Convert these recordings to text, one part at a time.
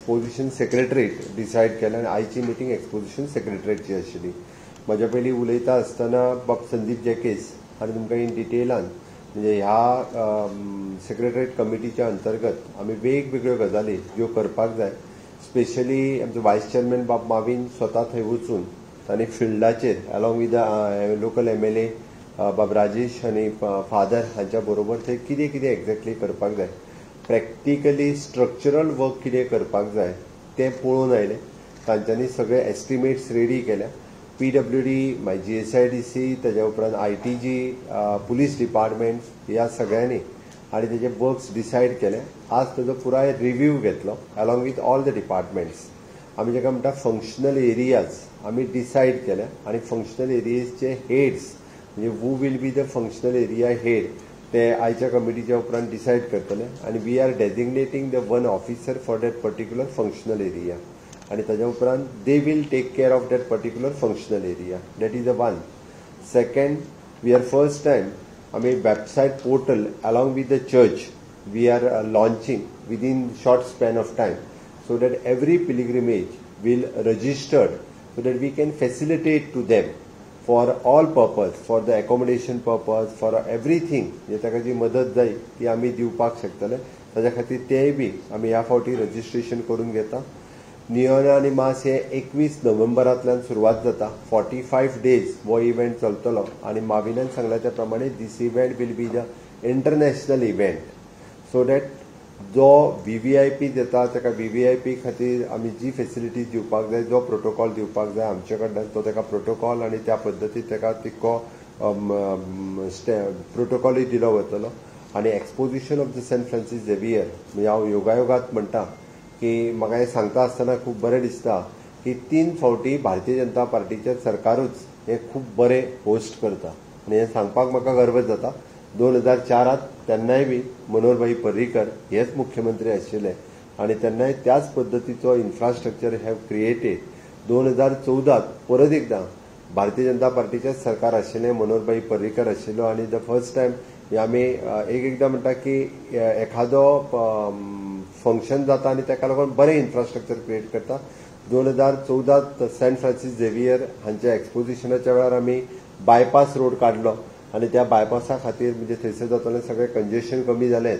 Exposition secretariat decide केलें आनी आयची मिटींग एक्सपोजिशन सेक्रेटरीची आशिल्ली. म्हज्या पयलीं उलयता आसतना बाब संदीप जॅकेस आनी तुमकां इन डिटेलान म्हणजे ह्या सेक्रेटरीट कमिटीच्या अंतर्गत आमी वेगवेगळ्यो गजाली ज्यो करपाक जाय, स्पेशली आमचो वायस चेअरमॅन बाब मावीन स्वता थंय वचून तांणी फिल्डाचेर along with the local MLA बाब राजेश आनी फादर हांच्या बरोबर थंय कितें कितें एक्झॅक्टली करपाक जाय, प्रॅक्टिकली स्ट्रक्चरल वर्क कितें करपाक जाय तें पळोवन आयलें. तांच्यांनी सगळे एस्टिमेट्स रेडी केल्या. PWD, मागीर GSIDC, ताज्या उपरांत ITG, police department ह्या सगळ्यांनी आनी तेजे वर्क्स डिसायड केले. आज ताजो पुराय रिव्यू घेतलो along with all the departments. आमी जेका म्हणटा फंक्शनल एरियाज आमी डिसायड केल्या आनी फंक्शनल एरियाजचे हेड्स म्हणजे who will be the functional area head ते आयच्या कमिटीच्या उपरांत डिसायड करतले आनी we are designating the one officer for that particular functional area आनी ताज्या उपरांत they will take care of that particular functional area. That is the one. Second, we are first time आमी website portal along with the church we are launching within short span of time so that every pilgrimage will registered so that we can facilitate to them for all purpose, for the accommodation purpose, for everything जे ताका जी मदत जाय ती आमी दिवपाक शकतले. ताज्या खातीर तेय बी आमी ह्या फावटी रजिस्ट्रेशन करून घेता. नियोना आनी मास हे 21 नोव्हेंबरांतल्यान सुरवात जाता. 45 डेज हो इव्हेंट चलतलो आनी माविनान सांगला त्या प्रमाणे this event will be the international event so that जो VVIP येता ताका VVIP खातीर आमी जी फेसिलिटीज दिवपाक जाय, जो प्रोटोकॉल दिवपाक जाय आमचे कडल्यान तो ताका प्रोटोकॉल आनी त्या पद्दतीन ताका तितको प्रोटोकॉलूय दिलो वतलो. आनी exposition of the Saint Francis Xavier म्हणजे हांव योगायोगात म्हणटा की म्हाका हें सांगता आसतना खूब बरें दिसता की 3 फावटी भारतीय जनता पार्टीचें सरकारूच हें खूब बरें होस्ट करता आनी हें सांगपाक म्हाका गर्व जाता. 2004 तेन्नाय बी मनोहरभाई पर्रीकर हेच मुख्यमंत्री आशिल्ले आनी तेन्नाय त्याच पद्दतीचो इन्फ्रास्ट्रक्चर have created. 2014 परत एकदां भारतीय जनता पार्टीचेंच सरकार आशिल्लें, मनोहरभाई पर्रीकर आशिल्लो आनी the first time आमी एक एकदां म्हणटा की एखादो फंक्शन जाता आनी ताका लागून बरें इन्फ्रास्ट्रक्चर क्रिएट करता. 2014 सेंट फ्रांसीस झेवियर हांच्या एक्सपोजिशनाच्या वेळार आमी बायपास रोड काडलो आनी त्या बायपासा खातीर म्हणजे थंयसर जातालें सगळें कंजेशन कमी जालें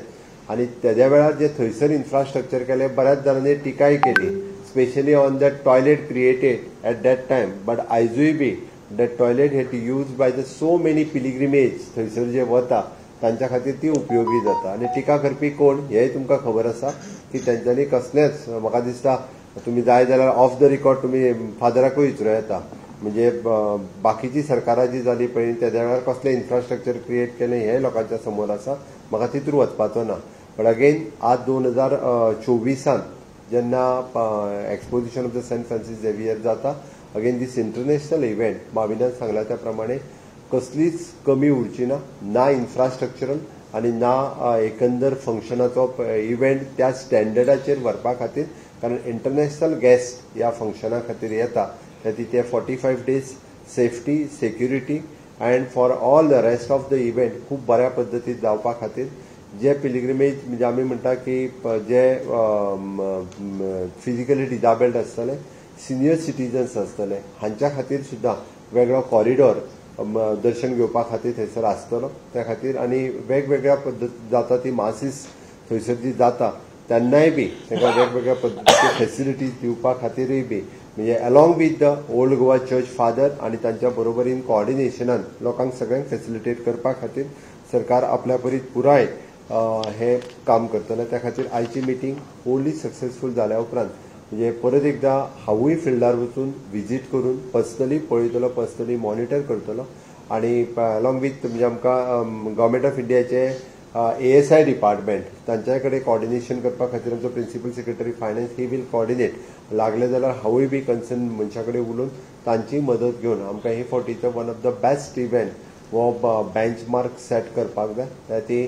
आनी तेज्या वेळार जे थंयसर इन्फ्रास्ट्रक्चर केलें बऱ्याच जाणांनी टिकाय केली, specially on that toilet created at that time. But आयजूय be that toilet had use by the so many pilgrimage थंयसर जे वता तांच्या खातीर ती उपयोगी जाता. आनी टिका करपी कोण हेंय तुमकां खबर आसा की तांच्यांनी कसलेंच, म्हाका दिसता तुमी जाय जाल्यार ऑफ the record तुमी फादराकूय विचारूं येता, म्हणजे बाकीची सरकारां जी जाली पळय तेद्या वेळार कसलें इन्फ्रास्ट्रक्चर क्रिएट केलें हें लोकांच्या समोर आसा, म्हाका तितूर वचपाचो ना. बट अगेन आज 2024 जेन्ना exposition of the Saint Francis Xavier जाता, अगेन दीस इंटरनॅशनल इव्हेंट माविनान सांगला त्या प्रमाणे कसलीच कमी उरची ना, ना इन्फ्रास्ट्रक्चरल आनी ना एकंदर फंक्शनाचो इव्हेंट त्या स्टँडर्डाचेर व्हरपा खातीर, कारण इंटरनॅशनल गेस्ट ह्या फंक्शना खातीर येता त्या ते 45 days safety, security and for all the rest of the event खूब बऱ्या पद्दतीन जावपा खातीर जे पिलिग्रिमेज म्हणजे आमी म्हणटा की जे फिजिकली डिजाबल्ड आसतले, सिनियर सिटीजन्स आसतले हांच्या खातीर सुद्दां वेगळो कॉरिडॉर दर्शन घेवपा खातीर थंयसर आसतलो. त्या खातीर आनी वेगवेगळ्या पद्दत जाता ती मासीस थंयसर जी जाता तेन्नाय बी तांकां वेगवेगळ्या पद्दतीच्यो फेसिलिटीज दिवपा खातीरूय बी म्हणजे along with the old Goa church father आनी तांच्या बरोबरीन कोऑर्डिनेशनान लोकांक सगळ्यांक फेसिलिटेट करपा खातीर सरकार आपल्या परीत पुराय हें काम करतलें. त्या खातीर आयची मिटींग होली सक्सेसफूल जाल्या उपरांत म्हणजे परत एकदां हांवूय फिल्डार वचून विजीट करून पर्सनली पळयतलो, पर्सनली मॉनिटर करतलो आनी अलॉंग विथ म्हणजे आमकां गव्हर्मेंट ऑफ इंडियाचे ASI department तांच्या कडेन कोऑर्डिनेशन करपा खातीर आमचो principal secretary finance he will coordinate, लागले जाल्यार हांवूय बी कन्सर्न मनशा कडेन उलोवन तांची मदत घेवन आमकां हे फावटीचो one of the best event हो बेंचमार्क सेट करपाक जाय. त्या ती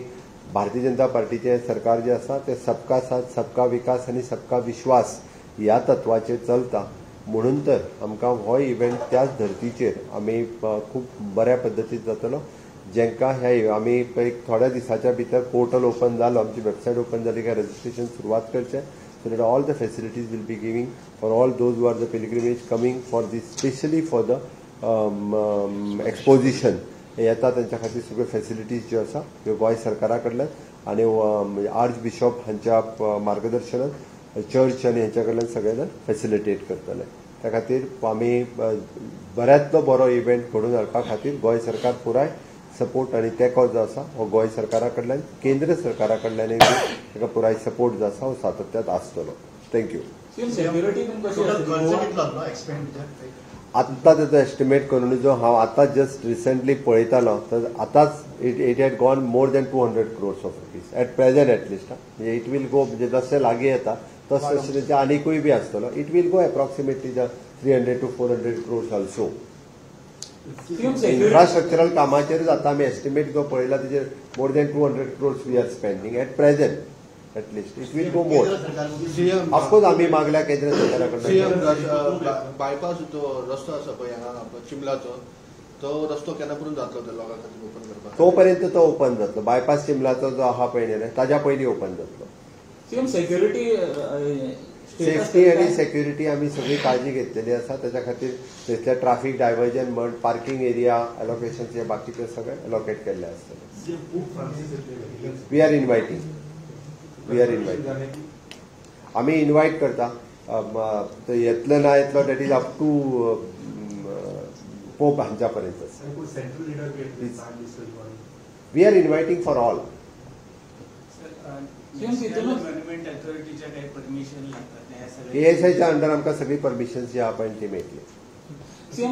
भारतीय जनता पार्टीचें सरकार जें आसा तें सबका साथ, सबका विकास आनी सबका विश्वास ह्या तत्वाचेर चलता, म्हणून तर आमकां हो इव्हेंट त्याच धर्तीचेर आमी खूब बऱ्या पद्दतीन जातलो. जेंका ह्या आमी एक थोड्या दिसाच्या भितर पोर्टल ओपन जालो, आमची वेबसायट ओपन जाली काय रजिस्ट्रेशन सुरवात करचें, So that all the facilities will be giving for all those who are the pilgrimage coming for this, specially for the exposition येता तांच्या खातीर सगळ्यो फॅसिलिटीज ज्यो आसा त्यो गोंय सरकारा कडल्यान आनी आर्च बिशॉप हांच्या मार्गदर्शनान चर्च आनी हेंच्या कडल्यान सगळे जाण फॅसिलिटेट करतले. त्या खातीर आमी बऱ्यांतलो बरो इव्हेंट घडोवन हाडपा खातीर गोंय सरकार पुराय सपोर्ट आनी तेंको जो आसा हो गोंय सरकारा कडल्यान, केंद्र सरकारा कडल्यानूय बी ताका पुराय सपोर्ट जो आसा हो सातत्यात आसतलो. Thank you. आत्तां तेजो एस्टिमेट करून जो हांव आतां जस्ट रिसंटली पळयतालो तर आतांच it had gone more than 200 crores of rupees at present at least. म्हणजे it will go, म्हणजे जशें लागीं येता तशें तशें तेजें आनिकूय बी आसतलो. It will go approximately 300 to 400 crores also. Infrastructural कामाचेरूच आतां आमी एस्टिमेट जो पळयला तेजेर more than 200 crores we are spending at present at least. It will go more. Of course आमी मागल्या केंद्र सरकारा कडल्यान. बायपास जो रस्तो आसा पळय हांगा चिमलाचो, तो रस्तो केन्ना पर्यंत जातलो त्या लोकां खातीर ओपन करपाक? तो पर्यंत तो ओपन जातलो. बायपास चिमलाचो जो आहा पळय न्ही ताज्या पयलीं ओपन जातलो. सीएम, सेक्युरिटी सेफ्टी आनी सेक्युरिटी आमी सगळी काळजी घेतलेली आसा. ताच्या खातीर थंयसले ट्राफीक डायवर्जन म्हण, पार्किंग एरिया एलोकेशन हे बाकीचे सगळे एलोकेट केल्ले आसतले. We are inviting, we are inviting, आमी इनवायट करता. येतलो ना येतलो that is up to Pope हांच्या पर्यंतच. We are inviting for all. एएसआयच्या under आमकां सगळी परमिशन जी आहा पळय ती मेळटली.